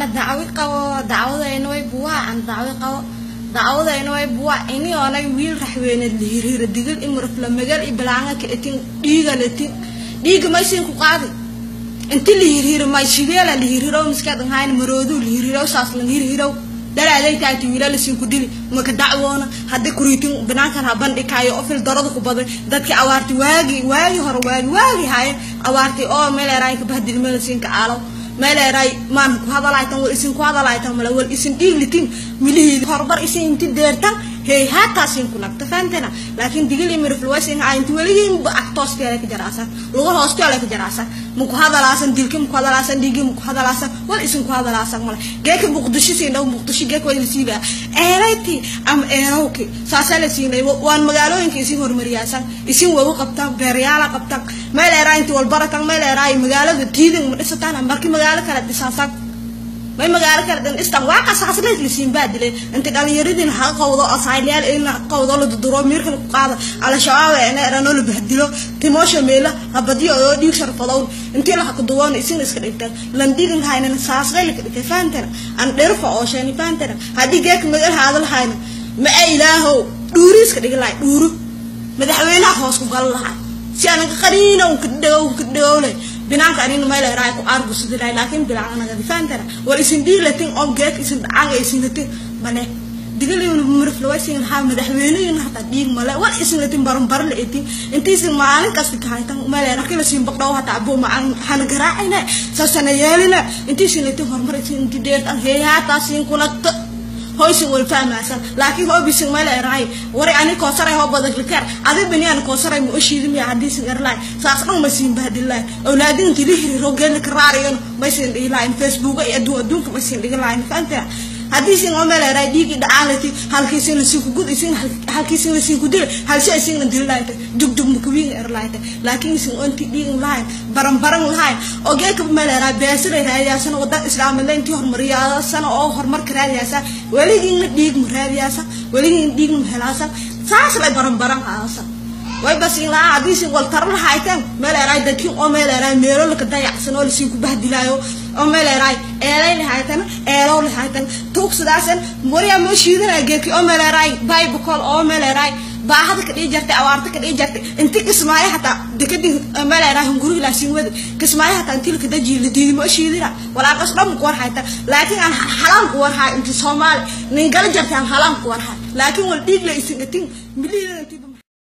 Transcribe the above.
Ana dacwo qabo, dacwadayna way buwaa, aan dacwo qabo, dacwadayna way buwaa ini oonay wiil raxweyne lihiriira digil imrafla magal i bilaanga ka etin dhiiga letin dhiiga maysin ku qaadi inti lihiriira may shigeela lihiriiro miskaad hayn maroodu lihiriiro saas la lihiriiro dalaalay taati wiilal siin ku dili maka dacwoona hadii kuriitin banaankan ha bandhigaayo oo fil darada ku badan dadki awaarti waagi waagi hore waagi waagi haye awaarti oo meel eraay ka bahdil meel siin ka aalo meel eraay maan ku hadalaaytan wal isin ku hadalaaytan mala wal isin dhiiglitin milihi horbar isin inti deertan hey haata siin ku nagta faantena laakiin digil imirful wasin ay inti waligiin agtoosteeda ka jaraasan lugu hoosteeda ka jaraasan muku hadalaasan dilka muku hadalaasan dhiigi muku hadalaasan wal isin ku hadalaasan mala geeka Muqdisho siin dhow Muqdisho geek way siiba eerayti am eerowki saasala siinay waan magaalooyinka isin hormariyaasan isin wagu qabtaan beeryaala qabtaan meel eraay inti wal baratan meel eraay magaalada tiidin ma dhisataan markii magaalo kala dhisaasan may magaalo kala dhan istan waa qasaasleed la siin baadile inta dhalinyaradin ha qowdo asaylayaal in qowdo la duduro miirka ku qaado ala shabaab ee erano la bahdilo timosha meela habadiyo oo dhiig sharfadow intii la xaq duwan isin iska dhigtaan lan dhiigin hayna saasqayl ka dhigtay faantana an dherfa oo sheeni faantana hadii geek magal haadal hayna ma ilaahow dhuuri iska dhigi lahay dhuuru madaxweynaha hoos ku gal lahay si aan qariina u ka dhawle binaanka anina meel eraay ku argu sidii laakiin bilaana naga faantana wal isin dhiilatin oo geek isin dhacaan isin latin male digaliin murflo wasin ha madaxweynaha hata dhiig male wal isin latin baran baran leetin intii isin maalin kasta ka haytan male rakiila sin baqdhaw hata abu ma aan han garaacina saasana yeelina intii isin latin horumar isin intii deertan heeyaata sin kunagta hoysin wal fahmaysan laakiin hoo bisin meel eraay wari ani koosaray hoo badag likar adi bani aan koosaray ma oshiidin ya hadii sin erlaay saas dhan ma siin bahdilay awlaadin intii lihiri rogeel karaariyan ma siin dhiilayn Facebook iyo adduunka ma siin dhigilayn faanta hadii sin oo meel eraay dhiigi dhacaalati halkii sin la siin ku gud isin halkii sin la siin ku dil hal shay sin la dilaayta dug dug ma kuwiin erlaayta laakiin sin intii dhiigin lahayn baran baran lahayn oo geeka meel eraay beesray raadiyaasan wadan islaamada intii hormariyaasan oo horumar ka raadiyaasa waligiin dhiig ma raadiyaasa waligiin dhiig ma helaasa saas lay baran baran haasa way bas in la hadii sin wal tar lahaytan meel eraay dadkii oo meel eraay meelo la ka dayacsan oo la siin ku bahdilaayo oo meel eraay eelay lahaytan eelow lahaytan tuugsadaasan moriya ma shiidana geeki oo meel eraay baybukol oo meel eraay baahada ka dhii jartay awaarta ka dhii jartay inti kismaayo hataa dekadii meel eraay hunguriga la siin wada kismaayo hataa intii la dajiyo la diiday ma shiidina walaaqas dhan ku war hayta laakiin aan xalaan ku war hay inti Soomaali nin gal jartay aan xalaan ku war hay laakiin wal dhiig la isin gatin miliyan intii